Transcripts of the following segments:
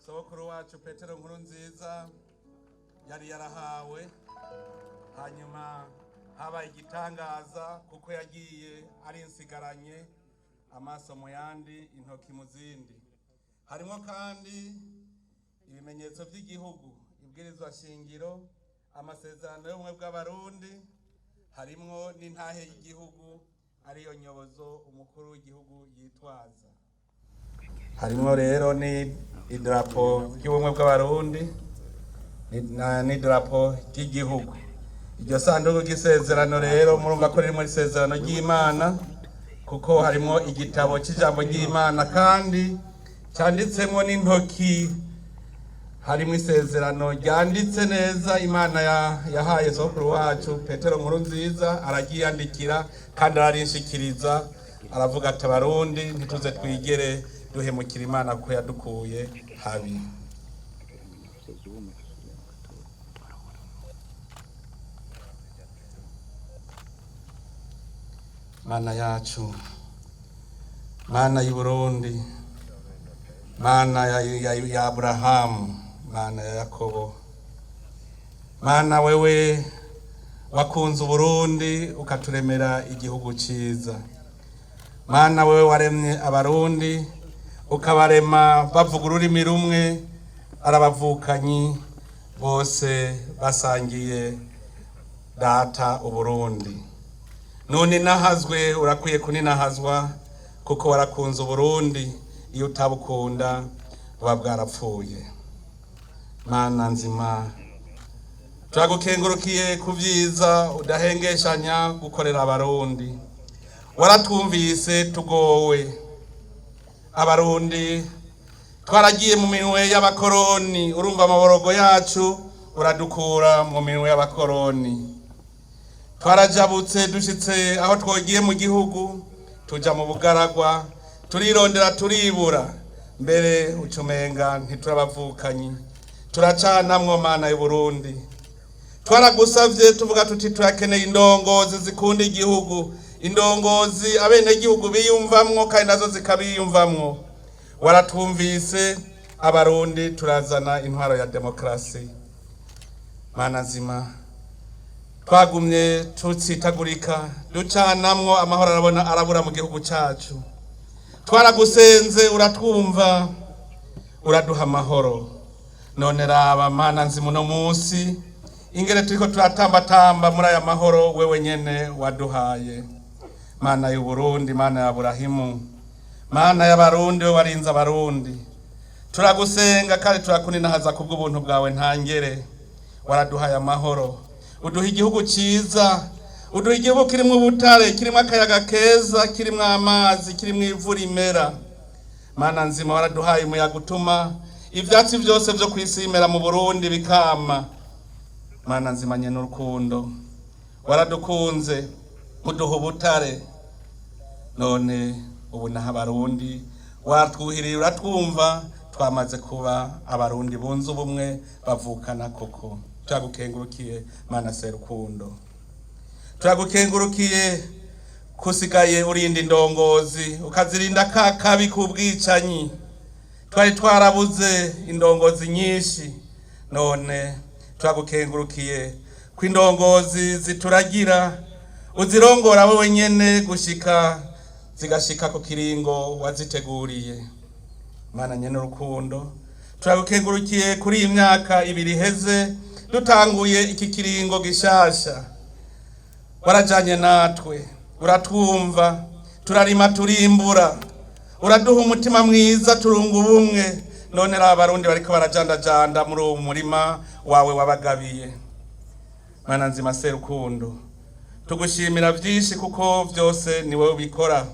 Sogokuru wacu Petero Nkurunziza yari yarahawe, hanyuma habaye igitangaza kuko yagiye ari insigaranye amaso mu yandi, intoki mu zindi. Harimo kandi ibimenyetso by'igihugu, ibwirizwa shingiro, amasezerano y'ubumwe bw'Abarundi, harimwo n'intahe y'igihugu ariyo nyobozo umukuru w'igihugu yitwaza. Harimwo rero ni idarapo ry'ubumwe bw'Abarundi n'idarapo ry'igihugu. Iryo sanduku ry'isezerano rero murumva ko riri muri isezerano ry'Imana, kuko harimo igitabo cy'ijambo ry'Imana kandi cyanditsemo n'intoki. Harimo isezerano ryanditse neza Imana yahaye sokuru wacu Petero Nkurunziza, araryiyandikira kandi ararinshikiriza, aravuga ati: "Abarundi, ntituze twigere duhemukira Imana kuko yadukuye habi." Mana yacu, Mana y'u Burundi, Mana ya Aburahamu, Mana ya Yakobo, Mana wewe wakunze Uburundi ukaturemera igihugu ciza, Mana wewe waremye Abarundi ukabarema bavuga ururimi rumwe, arabavukanyi bose basangiye data Uburundi. None nahazwe, urakwiye kuninahazwa kuko warakunze Uburundi. Iyo utabukunda buba bwarapfuye. Mana nzima, turagukengurukiye ku byiza udahengeshanya gukorera Abarundi. Waratwumvise tugowe. Abarundi twaragiye mu minwe y'abakoroni, urumva amaborogo yacu, uradukura mu minwe y'abakoroni. Twarajabutse, dushitse aho twogiye mu gihugu tuja mu bugaragwa, turirondera turibura, mbere ucumenga ntiturabavukanyi, turacanamwo. Mana y'u Burundi, twaragusavye tuvuga tuti turakeneye indongozi zikunda igihugu, indongozi abenegihugu biyumvamwo kandi nazo zikabiyumvamwo. Waratwumvise, Abarundi turazana intwaro ya demokarasi. Mana nzima, twagumye tutsitagurika, ducanamwo, amahoro arabona arabura mu gihugu cacu. Twaragusenze uratwumva, uraduha amahoro. None raba, Mana nzima, uno munsi ingene turiko turatambatamba muri aya mahoro wewe nyene waduhaye. Mana y'u Burundi, Mana ya Aburahimu, Mana y'Abarundi, we warinze Abarundi, turagusenga kandi turakuninahaza kubw'ubuntu bwawe ntangere. Waraduhaye amahoro, uduha igihugu ciza, uduha igihugu kirimwo ubutare, kirimwo akayaga keza, kirimwo amazi, kirimwo ivu rimera. Mana nzima, waraduhaye umuyaga utuma ivyatsi vyose vyo kw'isi bimera mu Burundi bikama. Mana nzima nyene urukundo, waradukunze uduha ubutare. None ubu naho Abarundi watwuhiriye, uratwumva, twamaze kuba Abarundi bunze ubumwe bavukana koko. Turagukengurukiye, Mana Serukundo. Turagukengurukiye kusigaye urinda indongozi, ukazirinda ka kabi k'ubwicanyi. Twari twarabuze indongozi nyinshi, none turagukengurukiye ko indongozi zituragira uzirongora wowe nyene gushika zigashika ku kiringo waziteguriye. Mana nyene urukundo, turagukengurukiye kuri iyi myaka 2 iheze dutanguye iki kiringo gishasha. Warajanye natwe, uratwumva, turarima turimbura, uraduha umutima mwiza, turunga ubumwe. None raba Abarundi bariko barajandajanda muri uwo murima wawe wabagabiye. Mana nzima Serukundo, tugushimira vyinshi kuko vyose ni wowe ubikora.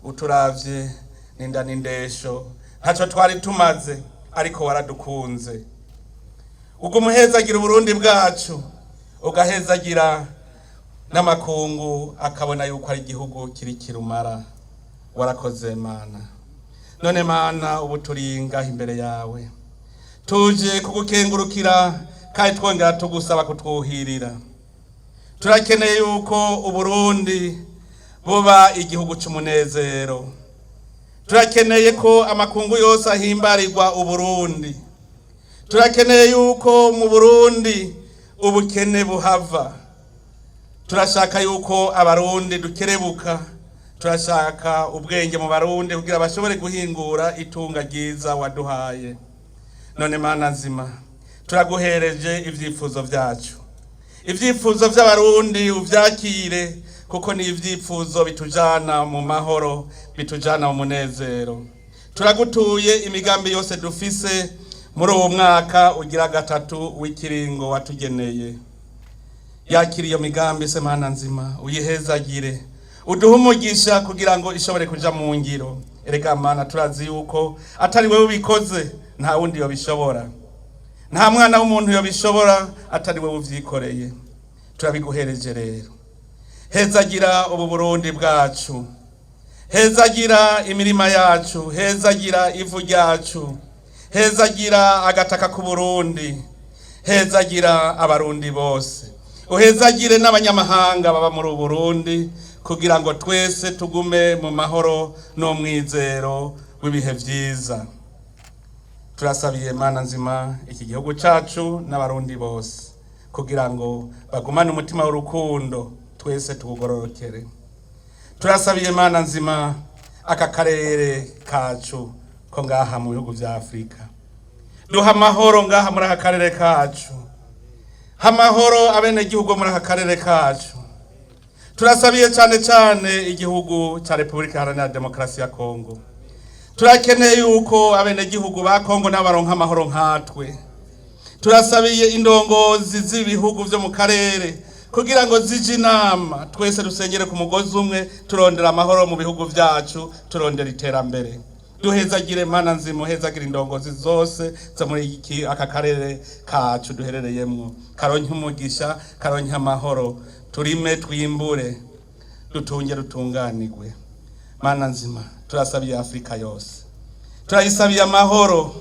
Uturavye ninda n'indesho, ntaco twari tumaze, ariko waradukunze. Uguma uhezagira Uburundi bwacu, ugahezagira n'amakungu akabona yuko ari igihugu kiri kirumara. Warakoze, Mana. None Mana, ubu turi ngaha imbere yawe, tuje kugukengurukira kandi twongera tugusaba kutwuhirira. Turakeneye yuko Uburundi buba igihugu c'umunezero. Turakeneye ko amakungu yose ahimbarirwa Uburundi. Turakeneye yuko mu Burundi ubukene buhava. Turashaka yuko Abarundi dukerebuka. Turashaka ubwenge mu Barundi kugira bashobore guhingura itunga ryiza waduhaye. None Mana nzima, turaguhereje ivyifuzo vyacu, ivyifuzo vy'Abarundi uvyakire, kuko ni ivyifuzo bitujana mu mahoro, bitujana mu munezero. Turagutuye imigambi yose dufise muri uwo mwaka ugira gatatu w'ikiringo watugeneye. Yakira iyo migambi se, Mana nzima, uyihezagire, uduhe umugisha kugira ngo ishobore kuja mu ngiro. Erega Mana, turazi yuko atari wewe ubikoze nta wundi yobishobora, nta mwana w'umuntu yobishobora atari wewe uvyikoreye. Turabiguhereje rero. Hezagira ubu Burundi bwacu, hezagira imirima yacu, hezagira ivu ryacu, hezagira agataka k'u Burundi, hezagira Abarundi bose, uhezagire n'abanyamahanga baba muri ubu Burundi, kugira ngo twese tugume mu mahoro n'umwizero w'ibihe vyiza. Turasabiye, Mana nzima, iki gihugu cacu n'Abarundi bose, kugira ngo bagumane umutima w'urukundo, twese tuwugororokere. Turasabiye, Mana nzima, aka karere kacu ko ngaha mu bihugu vya Afurika. Duha amahoro ngaha muri aka karere kacu, amahoro abenegihugu muri aka karere kacu. Turasabiye cyane cyane igihugu cya Repubulika Iharanira Demokarasi ya Kongo. Turakeneye yuko abenegihugu ba Kongo n'abaronka amahoro nkatwe. Turasabiye indongozi z'ibihugu vyo mu karere kugira ngo zije inama, twese dusengere ku mugozi umwe, turondera amahoro mu bihugu vyacu, turondera iterambere. Duhezagire, Mana nzima, uhezagire indongozi zose zo muri aka karere kacu duherereyemwo. Karonke umugisha, karonke amahoro, turime twimbure, dutunge rutunganirwe. Mana nzima, turasabiye Afurika yose, turayisabiye amahoro.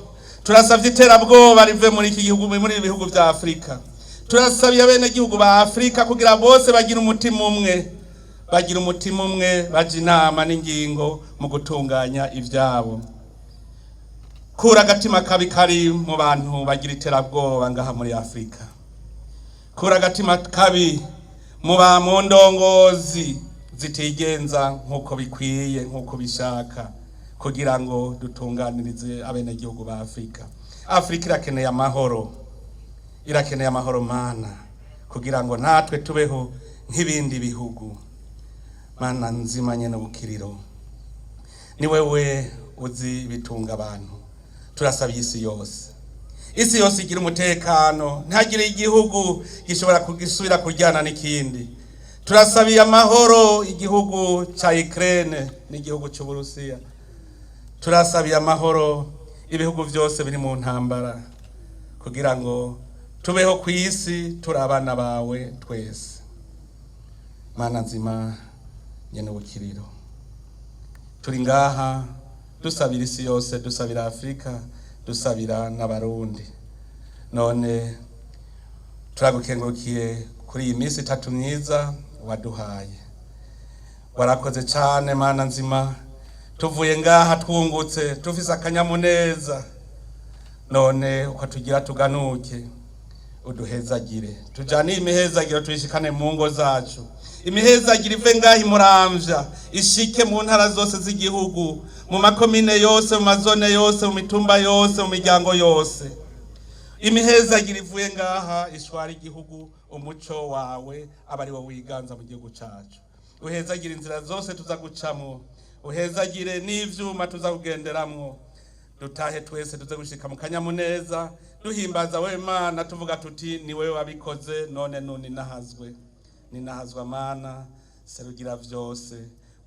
Turasabye iterabwoba rive muri iki gihugu, muri ibi bihugu vya Afurika. Turasabiye abenegihugu ba Afurika kugira bose bagire umutima umwe, bagira umutima umwe, baja inama n'ingingo mu gutunganya ivyabo. Kura agatima kabi kari mu bantu bagira iterabwoba ngaha muri Afurika. Kura agatima kabi mu ba mu ndongozi zitigenza nk'uko bikwiye, nk'uko bishaka, kugira ngo dutunganirize abenegihugu ba Afurika. Afurika irakeneye amahoro, irakeneye amahoro, Mana, kugira ngo natwe tubeho nk'ibindi bihugu. Mana nzima nyene ubukiriro, ni wewe uzi ibitunga abantu. Turasabye isi yose, isi yose igira umutekano, ntihagire igihugu gishobora kugisubira kuryana n'ikindi. Turasabiye amahoro igihugu ca Ukraine n'igihugu c'Uburusiya. Turasabiye amahoro ibihugu vyose biri mu ntambara, kugira ngo tubeho ku isi turi abana bawe twese. Mana nzima nyene ubukiriro, turi ngaha dusabira isi yose, dusabira Afurika, dusabira n'Abarundi. None turagukengurukiye kuri iyi minsi itatu myiza waduhaye. Warakoze cane, Mana nzima. Tuvuye ngaha twungutse, tufise akanyamuneza. None uko tugira tuganuke, uduhezagire, tujane iyi mihezagiro, tuyishikane mu ngo zacu. Imihezagiro ive ngaha imuramvya ishike mu ntara zose z'igihugu, mu makomine yose, mu mazone yose, mu mitumba yose, mu miryango yose. Imihezagiro ivuye ngaha ishwara igihugu, umuco wawe aba ari wo wiganza mu gihugu cacu. Uhezagire inzira zose tuza gucamwo, uhezagire n'ivyuma tuza kugenderamwo. Dutahe twese tuze gushika mu kanyamuneza, duhimbaza wewe Mana, tuvuga tuti: "Ni wewe wabikoze, none nuni nahazwe ninahazwa." Mana serugira vyose,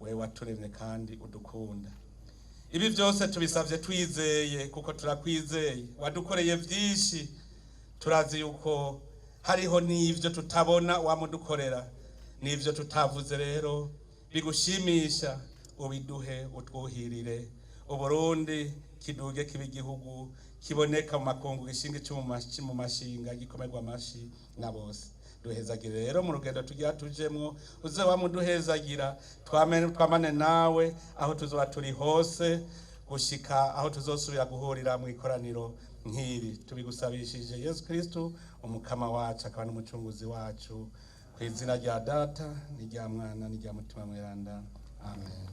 wewe waturemye kandi udukunda, ibi byose tubisavye twizeye, kuko turakwizeye. Wadukoreye vyinshi, turazi yuko hariho n'ivyo tutabona wamudukorera, n'ivyo tutavuze. Rero bigushimisha ubiduhe, utwuhirire Uburundi kiduge kiba igihugu kiboneka mu makungu, gishinga icumu mu mashinga, gikomerwa amashi na bose. Duhezagire rero mu rugendo tugira tujemwo, uze wamuduhezagira, twamane nawe aho tuzoba turi hose, gushika aho tuzosubira guhurira mu ikoraniro nk'iri. Tubigusabishije Yesu Kristu, umukama wacu akaba n'umucunguzi wacu, ku izina rya Data n'irya Mwana n'irya Mutima Mweranda. Amen.